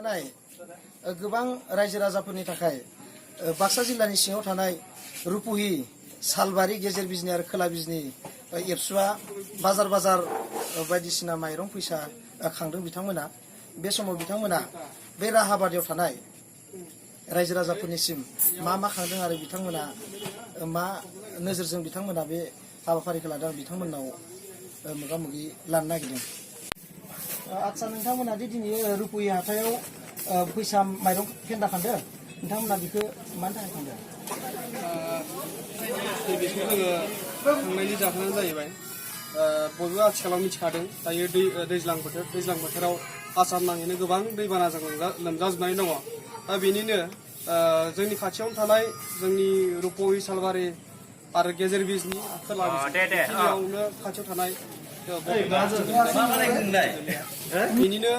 थानाय गोबां रायजो राजाफोरनि थाखाय बाक्सा जिल्लानि सिङाव थानाय रुपुहि सालबारि गेजेर बिजनी आरो खोला बिजनी एबसुआ बाजार बायदिसिना माइरं फैसा खांदों बिथांमोना। बे समाव बिथांमोना बे राहाबादियाव थानाय रायजो राजाफोरनिसिम मा खांदों आरो बिथांमोना मा नोजोरजों बिथांमोना बे हाबाफारिखौ लादों बिथांमोननाव मोगा मोगि लानो नागिरदों। आच्छा, नोंथांमोना दि दिनै रुपुहि हाथायाव फैसा माइरं फेन्दा खांदों, नोंथांमोना बेखौ मानि थाखाय खांदों? बेखौ जोङो खांनायनि जाहोनानो जाहैबाय बयबो आथिखालाव मिथिखादों दायो दैज्लां बोथोराव आसाम नाङैनो गोबां दैबानाजों लोमजाजोबनानै दङ। दा बेनिनो जोंनि खाथियावनो थानाय जोंनि रुपुहि सालबारि आरो गेजेर बिजनी खोला बिजनीयावनो खाथियाव थानाय बेनिनो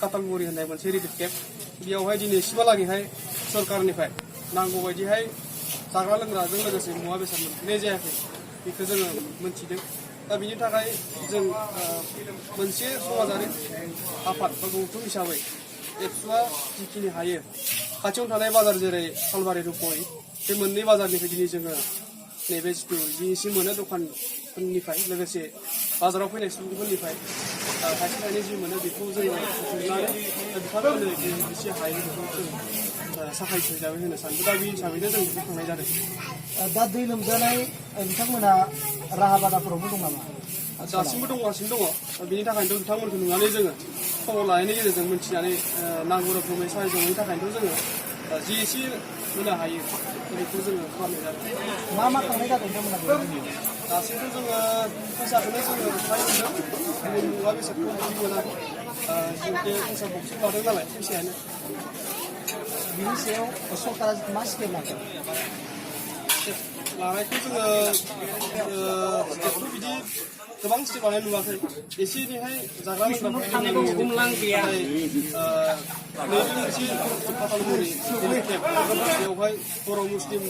कातालगुरि होननाय मोनसे रिलिफ केम्प, बेयावहाय दिनैसिमहालागैहाय सरकारनिफ्राय नांगौ बायदिहाय जाग्रा लोंग्राजों लोगोसे मुवा बेसाद मोनफैनाय जायाखै, बेखौ जोङो मोनथिदों। दा बिनि थाखाय जों मोनसे समाजारि आफाद बा गौथुम हिसाबै एबसुआ जिखिनि हायो खाथियावनो थानाय बाजार जेरै सालबारि रुपुहि बे मोननै बाजारनिफ्राय दिनै जोङो नैबे जिथु जि एसे मोनो दखानफोरनिफ्राय लोगोसे बाजाराव फैनाय सुबुंफोरनिफ्राय थाइसे थाइनै जि मोनो बेखौ जोङो बुथुमनानै बिथांमोननो एसे हायो बेखौ जों साहायथ' हिसाबै होनो सानो। दा बे हिसाबैनो जों बेखौ खांनाय जादों। दा दै लोमजानाय बिथांमोना राहा बादाफोरावबो दं नामा? दासिमबो दंगासिनो दङ। बिनि थाखायनोथ' बिथांमोनखौ नुनानै जोङो खबर लानायनि गेजेरजों मोनथिनानै नांगौ रोखोमै साहायथ' मोनैनि थाखायनोथ' जोङो जि एसे होनो हायो बेखौ जोङो खालामनाय जादों। मा खालामनाय जादों नोंथांमोना? दासिमथ' जोङो फैसाखौनो जोङो फ्राय मोनदों, गुबुन मुवा बेसादखौ बिदि मोनाखै। बे फैसा बक्सखौ लादों नालाय फैसायानो। बिनि सायाव सरकारा मा स्टेप लादों? लानायखौ जोङो स्टेपखौ बिदि गोबां स्टेप लानाय नुवाखै। एसे एनैहाय जाग्रा लोंग्रा नैबे मोनसे कातालगुरि रिलिफ केम्प, बेवहाय बर' मुस्लिम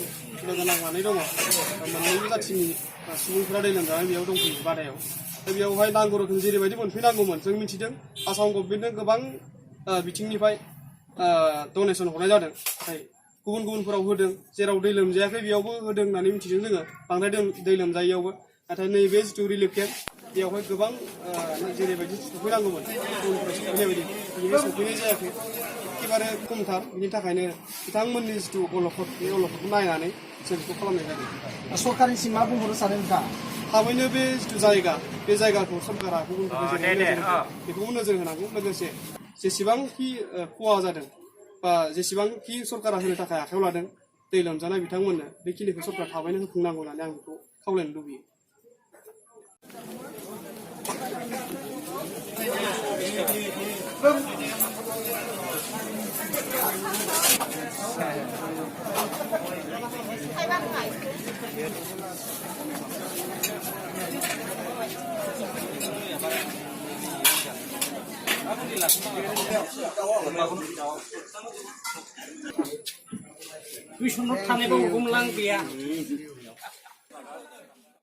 लोगो नांनानै दङ। मोननैबो जाथिनि सुबुंफोरा दै लोमजानानै बेयाव दंफैयो बादायाव। दा बेयावहाय नांगौ रोखोम जेरैबायदि मोनफैनांगौमोन जों मिथिदों। आसाम गभर्नमेन्टनो गोबां बिथिंनिफ्राय डनेसन हरनाय जादों। गुबुनफोराव होदों, जेराव दै लोमजायाखै बेयावबो होदों होननानै मिथिदों जोङो, बांद्राय दै लोमजायैयावबो। नाथाय नैबे जिथु रिलिफ केम्प बेयावहाय गोबां जेरैबायदि सफैनांगौमोन गुबुनफोराव सफैनाय बायदि बेनिफ्राय सफैनाय जायाखै, एखेबारे खमथार। बिनि थाखायनो बिथांमोननि जिथु अलखद बे अलखदखौ नायनानै जों बेखौ खालामनाय जादों। सरकारनिसिम मा बुंहरनो सानो नोंथाङा? थाबैनो बे जिथु जायगा बे जायगाखौ सरकारा बेखौबो नोजोर होनांगौ। लोगोसे जेसेबांखि खहा जादों बा जेसेबांखि सरकारा होनो थाखाय आखायाव लादों दै लोमजानाय बिथांमोननो, बेखिनिखौ सरकारा थाबैनो होफुंनांगौ होननानै आं बेखौ खावलायनो लुबैयो। Wis menurut kami kok ngomong lang dia.